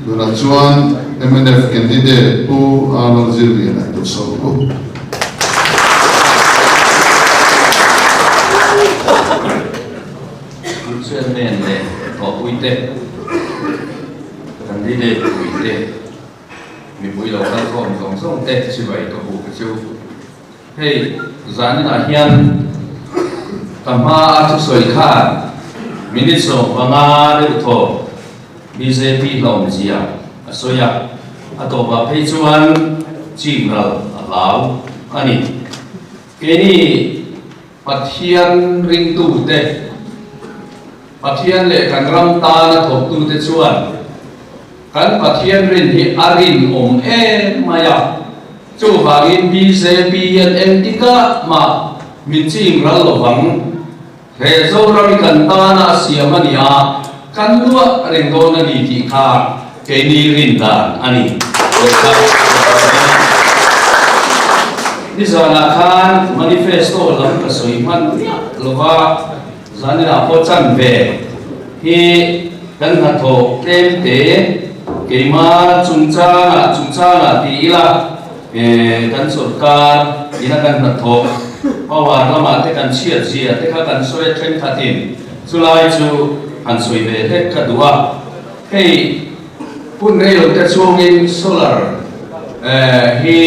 Tunah chuan mnf candidate Pu Arnold Zirliana duhsawm u. Pu Chairman leh Thawhpuite, Candidate puite, mipui lo kal khawm zawng zawng te chibai ka buk a chu. Hei zaninah hian ka hma a thusawi khan minute 15 deuh thaw bjp hlawmzia a sawi a, a tawpah phei chuan chim ral a hlau a ni. Keini Pathian ringtute, Pathian leh kan ram tana thawktute chuan kan Pathian rin hi a rinawm em mai a, chuvangin bjp hian engtikah mah min chim ral lovang. He Zoram hi kan tana a siam a ni a, kan luah reng dawn a ni tih kha keini rin dan a ni. Nizanah khan manifesto lam ka sawi hman miah lova, zaninah pawh chanve hi kan hnathawh tlem te keima chungchangah chungchangah ti ila kan sawrkar ina kan hnathawh power lamah te kan chhiat zia te kha kan sawi a thenkhatin chulai chu han sawi ve hlek ka duh a. Hei hun rei te chhungin solar hi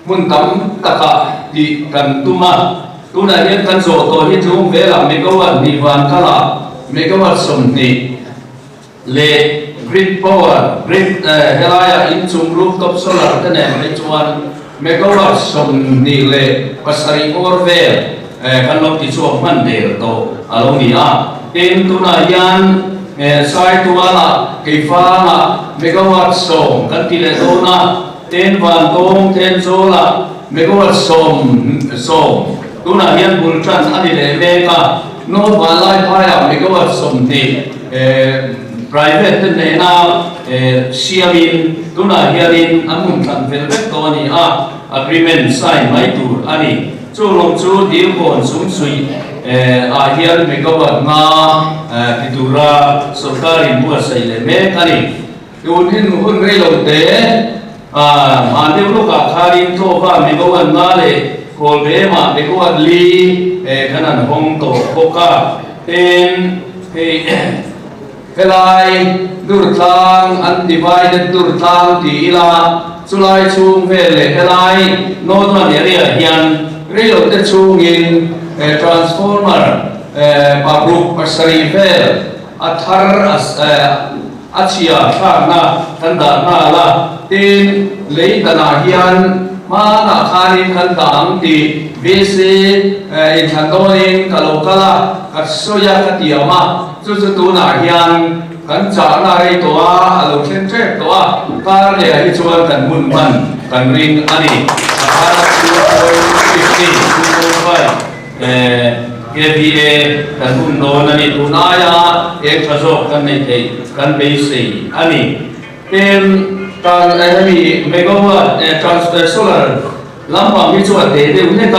hmun tam takah tih kan tum a, tunah hian kan zawh tawh hi tlung velah megawatt hnih van kalah megawatt 20 leh grid power grid helaiah inchung rooftop solar te nen phei chuan megawatt 27 awr vel kan lo ti chhuak hman der tawh a lo ni a. Tin, tunah hian Saitualah Keifangah megawatt 10 kan ti leh dawn a, tin Vantawng Thenzawlah megawatt 10 tunah hian bul tan a ni leh mek a, North Vanlaiphaiah megawatt 20 private te hnena siamin tunah hianin an hun thlan fel vek tawh a ni a, agreement sign mai tur a ni. Chu lawng chu Dilkawn Sumsuih ah hian megawatt nga ti tura sawrkarin buatsaih leh mek a ni. Tun hin hun rei lo te hman deuh lawkah khanin Tlawva megawatt nga leh Kawlbemah megawatt li kan han hawng tawh bawk a. Tin, hei helai Durtlang undivided Durtlang ti ila chulai chhung vel leh helai Northern area hian reilote chhungin transformer paruk 7 vel a thar a chhia thlakna kan dah nghal a. Tin, lei danah hian hmanah khanin kan dah ang tih VC inthlan dawnin ka lo kal a, ka sawi a, ka tiam a. Chu chu tunah hian kan chahna rei tawh a, a lo thleng tep tawh a, kar lehah hi chuan kan hmun hman kan ring a ni. Sahara 2.50, 2.5 kva kan hun dawn a ni. Tun aia eng tha zawk kan nei theih kan beisei a ni. Tin, kan hemi megawatt transfer solar lampang hi chu a te deuh hlek a,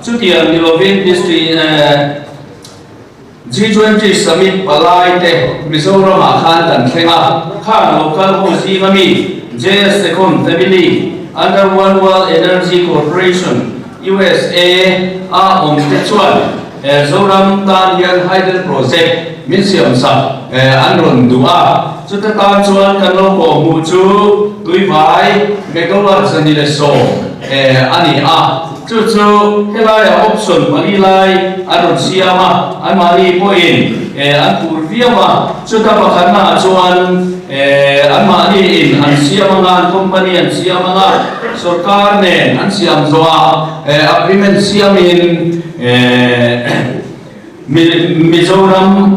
chutiang ni lovin district G20 Summit palai te Mizoramah khan kan thleng a, khang local ho zinga mi JS Sekhon Family under One World Energy Corporation, USA, a awm te chuan Zoram tan hian hydel project min siam sak an rawn duh a, chuta tan chuan kan lo kawhhmuh chu tuivai megawatt 110 a ni a. Chu chu helaiah option pali lai an rawn siam a, anmahni pawhin an phur viau a. Chuta pakhatnaah chuan anmahni in an siam anga, an company an siam anga, sorkar nen an siam zawh a, agreement siamin Mizoram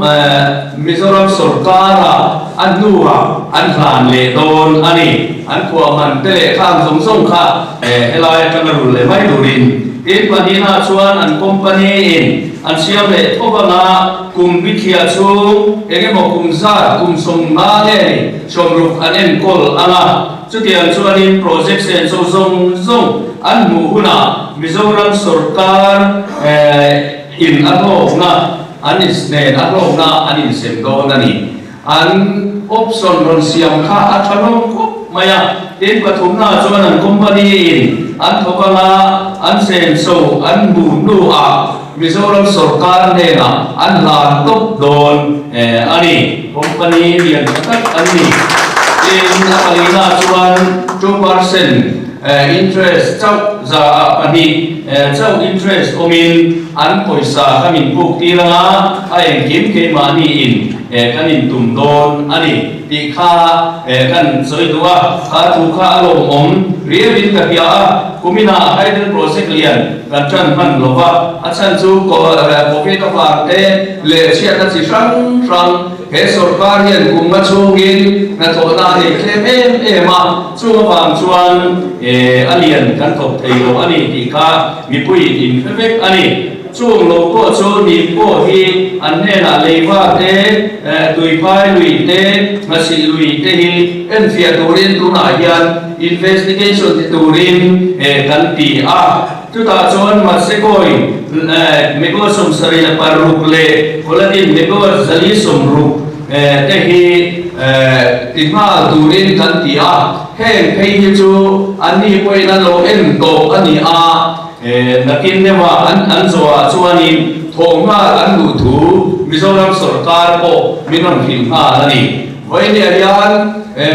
Mizoram sorkara a hnuah an hlan leh dawn a ni. An khuah man te leh khang zawng zawng kha helai atanga rul leh mai turin. Tin, pahnihna chuan an company in an siam leh tho anga kum bithliah chhung eng emaw kum zat kum 50 nge ni 60 an enkawl anga chutiang chuanin project senso zawng zawng an hmuh hunah Mizoram sorkar In a hlawkna an nen a hlawkna an insem dawn a ni. An. option rawn siam kha a tha hlawm khawp mai a. Tin, pathumna chuan an company in an thawk anga an senso an hmuh hnuah Mizoram sorkar hnenah an hlan tawp dawn a ni. Company lian tha tak an ni. Tin, a palina chuan 2% interest chauh za ah pahnih chauh interest awmin an pawisa ka min puk tir anga a engkim keimahni in kan intum dawn a ni tih kha kan sawi duh a, kha thu kha a lawmawm riauin ka hria a, kuminah hydel project lian kan tan hman lo va, a chhan chu Covid avang te leh chhiatna chi hrang hrang he sorkar hian kum nga chhungin hnathawhna a nei tlem em em a, chung avang chuan a lian kan thawk thei lo a ni tih kha mipuiin inhre vek a ni. Chung lo pawh chu ni pawh hi an hnenah leiva te, tuiphai lui te, nghasih lui te hi enfiah turin tunah hian investigation ti turin kan ti a. Chutah chuan Matsekawi megawatt 76 leh Koladin megawatt 460 te hi ti nghal turin kan ti a. Heng phei hi chu anni pawhin an lo en tawh a ni a. Nakin deuha an an zawhah chuanin thawh nghal an duh thu Mizoram sorkar pawh min rawn hrilh nghal a ni. Vawinia hian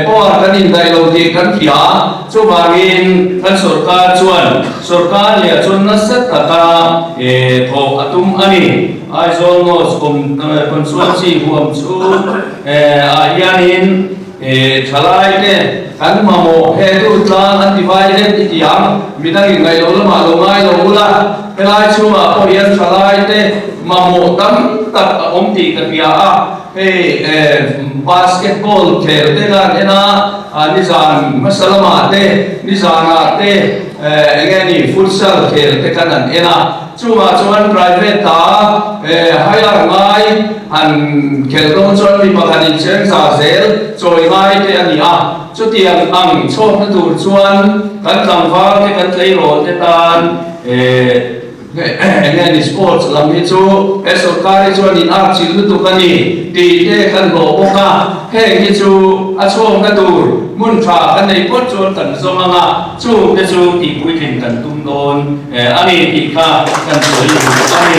power kan indaih lo tih kan hria a, chuvangin kan sorkar chuan sorkar leh chuan nasa taka thawh a tum a ni. Aizawl North Constituency huam chhung ah hianin Thalai te kan mamawh he tur tlang an ti vai lek i ti ang, midangin ngaih loh lamah lo ngai lo ula, helai chhungah pawh hian thalai te mamawh tam tak a awm tih ka hria a, hei basketball khel te khan en a, nizan hmasa lamah te, nizanah te enge ni futsal khel te khan an en a. Chungah chuan private a hire ngai han khelh dawn chuan mi pakhat in cheng za zel chawi ngai te a ni a, chutiang ang chhawkna tur chuan kan tlangval te kan tleirawl te tan enge ni sports lam hi chu he sorkar hi chuan in arh chilh lutuk a ni tih te kan hlawh bawk a, heng hi chu a chhawkna tur hmun tha kan nei phawt chuan kan zawng ang a. Chung te chu tihpuitlin kan tum dawn a ni tih kha kan sawi duh a ni.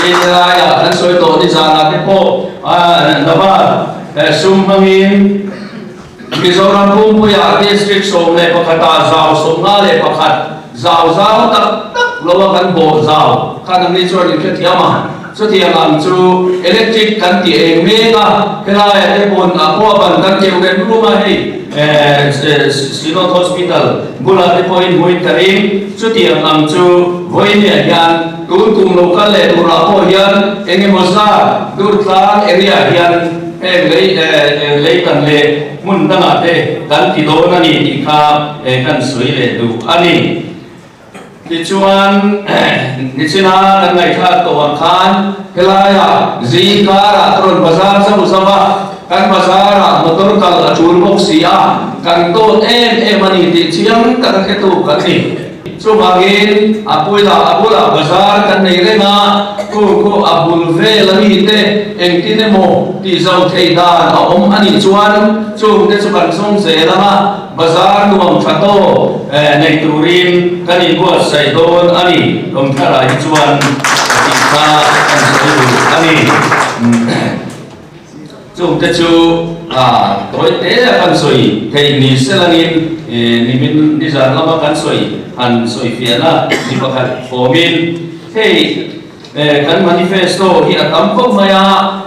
Tin laiah kan sawi tawh ni zanah te pawh Naval sum hmangin Mizoram pumpuiah District 11 ah zau 51 zau zau tak tak lo a kan bawh zau kha nangni chuan in hrethiam a. Chutiang ang chu electric kan ti eng mek a, helaiah te pawn a khua ban kan keuh rem rum a, hei Synod Hospital bulah te pawhin hmuin ka ring. Chutiang ang chu vawiiniah hian tun kum lo kal leh turah pawh hian eng emaw zat Durtlang area hian heng lei leitan leh hmun dangah te kan ti dawn a ni tih kha kan sawi leh duh a ni. Tichuan, nichina kan ngaihthlak tawh ang khan helaiah zingkarah ka rawn bazar zauh zauh a, kan bazarah motor kal a tul bawk si a, kan tawt em em a ni tih chiang taka hretu kan ni. Chuvangin a puilah a bulah bazar kan nei reng a, khu khu a bul vel a mi te engtin emaw tih zauh theih dan a awm a nih chuan chungte chu kan zawng zel ang a, Bazar nuam tha tawk nei turin kan inbuatsaih dawn a ni. Lawmtharah hi chuan tih kha kan sawi duh a ni. Chungte chu tawi te a kan sawi theih ni selangin nimin nizan lama kan sawi han sawi fiahna ni pakhat awmin hei kan manifesto hi a tam khawp mai a,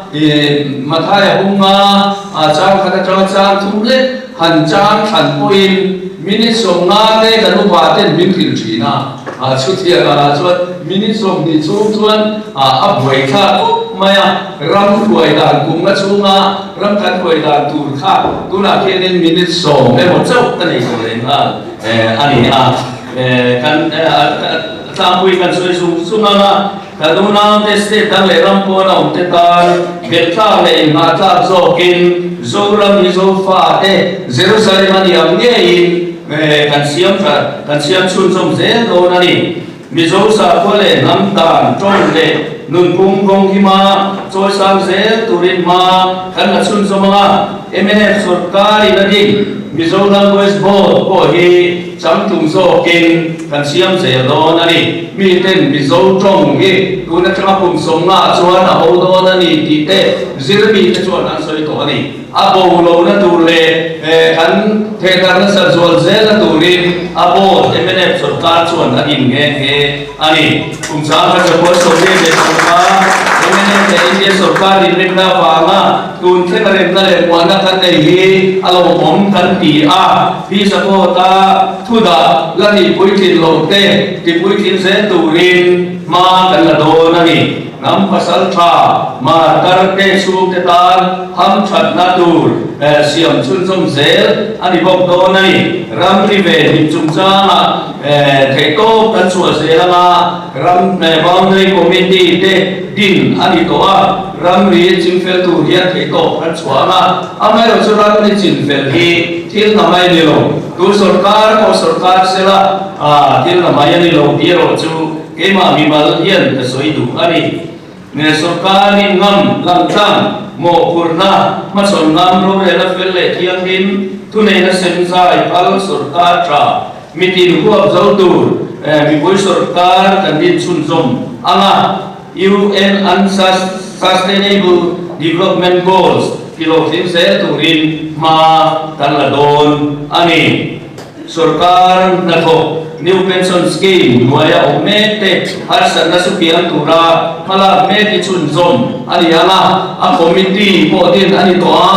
Mathaia bunga chang khat atanga chang thum lek han chang thlan pawhin minute 50 te kan upa ten min hrilh thin a, chutiang angah chuan minute 20 chhung chuan a buai thlak khawp mai a, ram hruai dan kum nga chhunga ram kan hruai dan tur kha tunah khianin minute 10 emaw chauh ka nei tawh leh nghal a ni a, kan. Tlangpui kan sawi zung zung ang a, kan unaute state dang leh ram pawn a awmte tan belhtlak leh inngahtlak zawkin Zoram hi Zofate Jerusalem a ni ang ngeiin kan siam tha kan siam chhunzawm zel dawn a ni. Mizo sakhua leh hnam dan, tawng leh. Nunphung kawng hima chawisang zel turin hma kan la chhunzawm ang a, mnf sawrkarin a ding Mizo Language Board pawh hi changtlung zawkin kan siam zel dawn a ni. Miten Mizo tawng hi tun atanga kum sawmnga chuan a bo dawn a ni tih te zirmite chuan an sawi tawh a ni. A bo lohna tur leh kan thehdarh nasa zual zelna turin a board mnf sawrkar chuan a din nghe nghe a ni. Kum sang kha Japan Soviet leh sawrkar, mnf leh India sawrkar inrinna avanga tun thlenga remna leh muahna kan nei hi a lawmawm kan ti a, Visa Court-a thudah la tihpuitlin loh te tipuitlin zel turin hma kan la dawn a ni. Hnam pasal tha martar te chhungte tan hamthatna tur siam chhunzawm zel a ni bawk dawn a ni. Ramri ve hlim chungchangah theihtawp kan chhuah zel anga ram boundary committee te din a ni tawh a, ramri chingfel tur hian theihtawp kan chhuah anga, amaherawhchu ramri chinfel hi thil hna mai a ni lo, tu sawrkar pawh sawrkar sela thil hna mai a ni lo tih erawh chu Keimah mimal hian ka sawi duh a ni. Nge sawrkarin ngam, langtlang, mawhphurhna, hmasawn ngam, rorelna fel leh thianghlim, thuneihna semzai phal sawrkar tha, mitin huap zo tur mipui sawrkar kan din chhunzawm ang a, UN Unsustainable Development Goals tihlawhtling zel turin hma kan la dawn a ni. Sawrkar hnathawk New Pension Scheme hnuaia awm mek te harsatna sukiang tura hmalak mek hi chhunzawm a ni ang a, a committee pawh din a ni tawh a,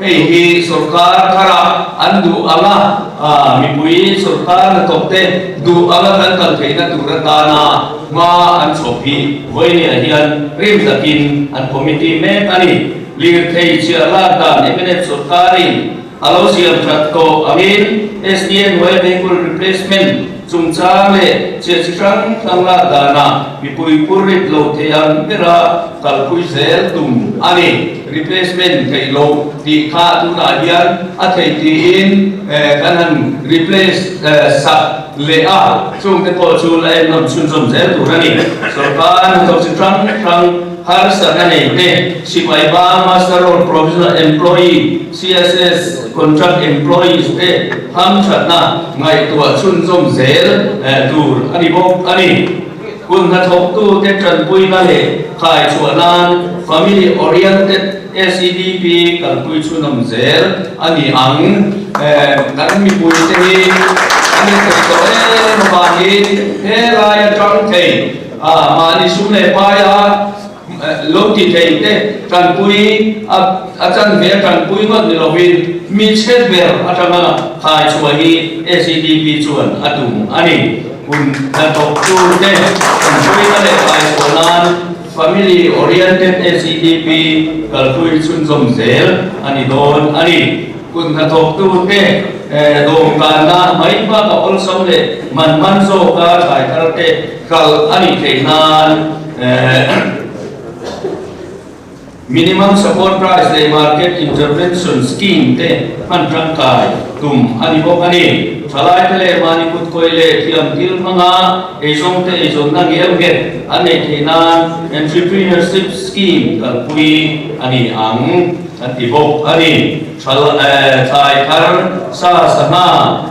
hei hi sawrkar tharah an duh ang a, mipui sawrkar hnathawk te duh anga kan kal theihna tur atana hma an chhawp hi vawinia hian rim takin an committee mek a ni. Lirthei chhiah lak dan mnf sawrkarin A lo siam that tawh angin SDNY vehicle replacement chungchang leh chhiat chi hrang hrang lak danah mipui phur rit lo thei ang bera kalpui zel tum a ni. Replacement theih loh tih kha tunah hian a theih tiin kan han replace sak leh a, chungte pawh chu la ennawn chhunzawm zel tur a ni. Sorkar hnathawk chi hrang hrang harsatna nei te, sipai ba, muster roll provisional employee, CSS contract employees te hamthatna ngaihtuah chhunzawm zel tur a ni bawk a ni. Hun hnathawktute tanpuina leh khaichhuah nan Family Oriented SEDP kalpui chhunawm zel a ni ang. Kan mipuite hi an inthei tawh em avangin helai atang thei mahni sum leh paia Lo ti thei te tanpui a a chanve a tanpui ngawt ni lovin mi chhe ber atanga khai chhuah hi SEDP chuan a tum a ni. Hun hnathawktu te tanpuina leh khai chhuah nan Family Oriented SEDP kalpui chhunzawm zel a ni dawn a ni. Kut hnathawktu te dawmkanna mai bak a awlsam leh man man zawka thlai thar te kal a nih theih nan Minimum Support Price leh Market Intervention Scheme te hman tangkai tum a ni bawk a ni. Thalaite leh mahni kutkawi leh thiam thil hmanga eizawngte eizawnna ngel nghet an neih theih nan Entrepreneurship Scheme kalpui a ni ang an ti bawk a ni. Thlai thar sa sangha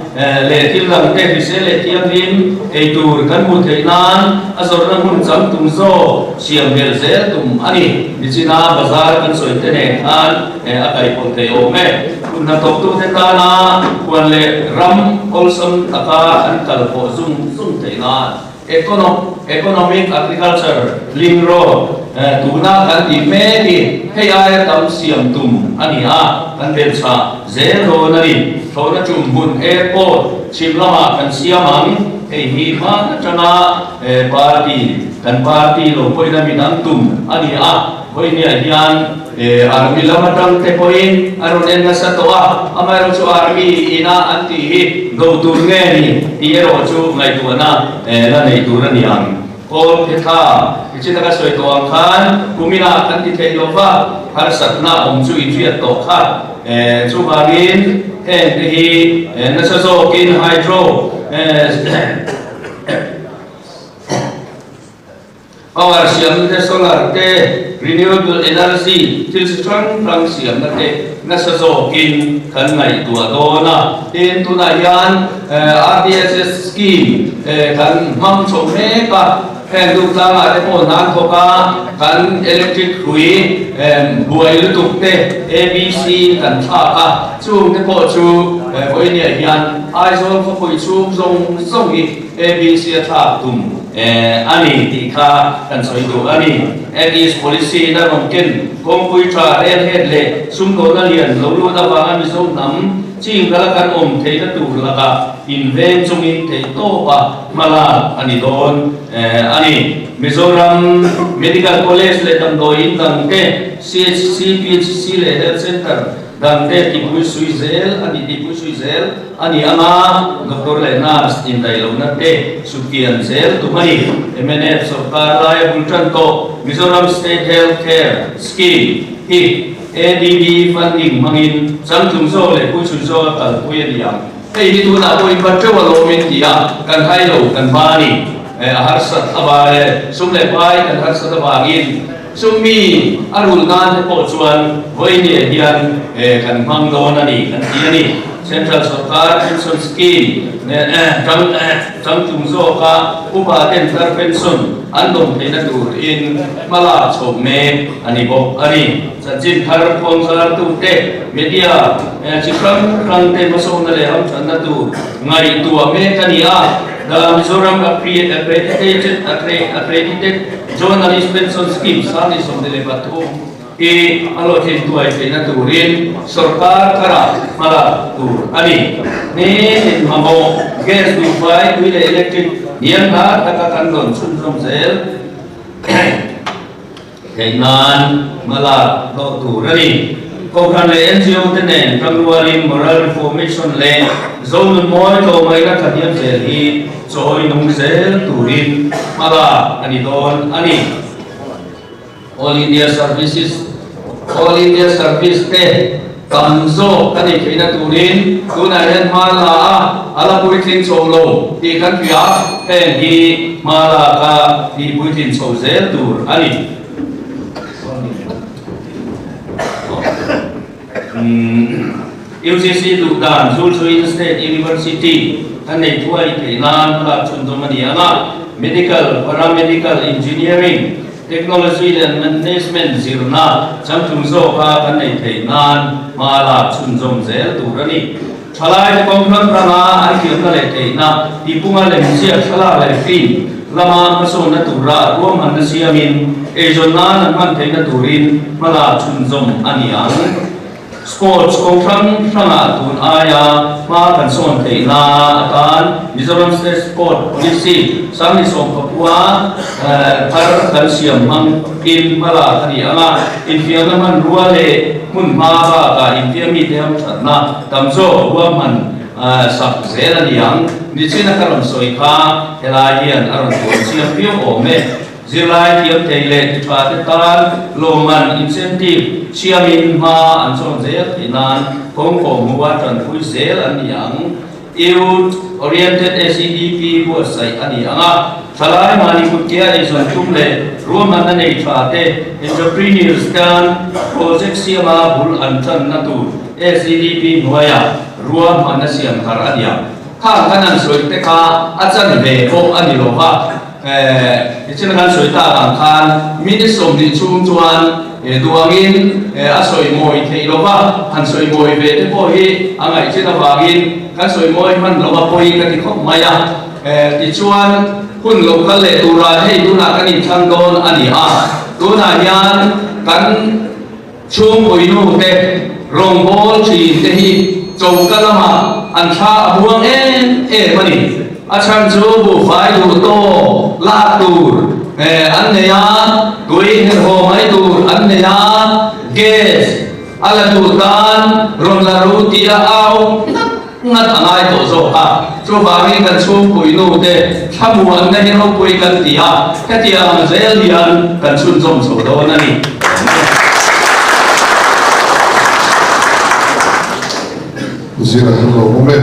leh thil dang te hrisel leh thianghlim ei tur kan hmuh theih nan a zawrhna hmun chang tum zawk siam hmel zel tum a ni. Nichina bazar kan sawi te nen khan a kaihpawlh thei awm e. Hun hnathawktute tana huan leh ram awlsam taka an kal pawh zung zung theih nan Economic Agriculture Link Road tuna kan tih mek hi hei aia tam siam tum a ni a, kan belchhah zel dawn a ni. Thlawhna tum hmun airport chhim lamah kan siam ang, hei hi hman atanga party kan party lo pawhin a midang tum a ni a, vawinia hian Army lam atang te pawhin a rawn en nasa tawh a, amaherawhchu Army ina an tih hi do tur nge ni tih erawh chu ngaihtuahna la neih tur a ni ang. Kawl Phetha, Nichin taka sawi tawh ang khan kuminah kan ti thei lo va, harsatna awm chu i hriat tawh kha. Chuvangin heng te hi nasa zawkin hydro. Power siamna te, solar te, renewable energy thil chi hrang hrang siamna te nasa zawkin kan ngaihtuah dawn a. Tin, tunah hian RDSS scheme kan hmang chho mek a, heng duhtlangah te pawh hnan thawk a, kan electric hrui buai lutuk te ABC kan thlak a, chung te pawh chu vawiiniah hian Aizawl khawpui chhung zawng zawng hi ABC a thlak tum a ni tih kha kan sawi duh a ni. Act East Policy in a rawn ken kawngpui tha rel het leh sumdawlna lian lo lut avanga Mizo hnam ching kala kan awm theihna tur lakah inveng chungin theihtawpa hmalak a ni dawn a ni. Mizoram Medical College leh damdawiin dangte, CHC, PHC leh Health Centre dangte tihpui sui zel a ni tihpui sui zel a ni ang a, doctor leh nurse indaih lohna te sutkian zel tum a ni. Mnf sawrkar laia bul tan tawh Mizoram State Health Care Scheme hi ADB funding hmangin changtlung zawk leh puichhun zawka kalpui a ni ang. Hei hi tunah pawh in va teuh alawm in ti a, kan hai lo kan va a ni. A harsat avang leh sum leh pai kan harsat avangin Chumi a rulh nan te pawh chuan vawinia hian kan hmang dawn a ni kan ti a ni. Central sawrkar pension scheme tang changtlung zawka upa ten thar pension an dawm theihna turin hma lak chhoh mek a ni bawk a ni. Chanchin thar khuangzartute, media, chi hrang hrang te hmasawnna leh hamthanna tur ngaihtuah mek a ni a. The Mizoram Accredited Journalist Pension Scheme 2023 hi a hlawhtlin thuai theihna turin sorkar tharah hmalak tur a ni. Nitin mamawh gas duhfai, tui leh electric hniam hnar taka kan rawn chhunzawm zel theih nan hmalak hlawh tur a ni. Kohhran leh NGO te nen tangrualin Moral Reformation leh Zonunmawi tlawmngaihna thahniam zel hi chawi nung zel turin hmalak a ni dawn a ni. All India Services All India Service te tam zawk a nih theihna turin tunah hian hma la a, a la puitling chho lo tih kan hria a, heng hi hma laka tih puitlin chho zel tur a ni. UGC duh dan Zulchuin State University kan nei thuai theih nan hmalak chhunzawm a ni ang a, Medical, Paramedical, Engineering, Technology leh Management zirna changtlung zawka kan nei theih nan hma lak chhunzawm zel tur a ni. Thalaite kawng hrang hranga an thiamna leh theihna tihpunga lemziak thlalak leh film lama hmasawnna tura ruahmanna siamin eizawn nan an hman theihna turin hmalak chhunzawm a ni ang. Sports kawng hrang hrangah tun aia hma kan sawn theihna atan Mizoram State Sport Policy 2010 thar kan siam hmangin hmalak a ni ang a, infiamna hmanrua leh Hmun hma bakah infiam mite ho thatna tam zawk ruahman sak zel a ni ang. Nichina ka rawn sawi kha helai hian a rawn tuam chiang viau awm e. Zirlai thiam thei leh ti tha te tan lawmman, incentive, siamin hma an sawn zel theih nan kawngkawh hmuha tanpui zel an ni ang. Youth Oriented SEDP buatsaih a ni ang a, thalai mahni kutkia eizawn tum leh ruahmanna nei tha te, entrepreneurs, tan project siama bul an tanna tur SEDP hnuaiah ruahmanna siam thar a ni ang. Khang khan an sawi te kha a chan ve pawh a ni lo va, nichin khan sawi tak ang khan minute 20 chhung chuan duangin a sawi mawi theih lo va, han sawi mawi ve te pawh hi a ngaihchin avangin kan sawi mawi hman lo a pawi ka ti khawp mai a. Tichuan hun lo kal leh turah hei tunah kan inthlang dawn a ni a, tunah hian kan Chhungpuinu te rawngbâwl ṭhin te hi choka lamah an thla a buang em em a ni. A chhan chu buhfai duh tawk lak tur an nei a, tui herhaw mai tur an nei a, gas a la duh tan rawn la ru tih a au ngat ngat a ngai tawh zawk a. Chuvangin kan chhungpuinu te thlamuanna hi ropui kan ti a, hetiang zel hian kan chhunzawm chho dawn a ni. Zira kan lo awm e.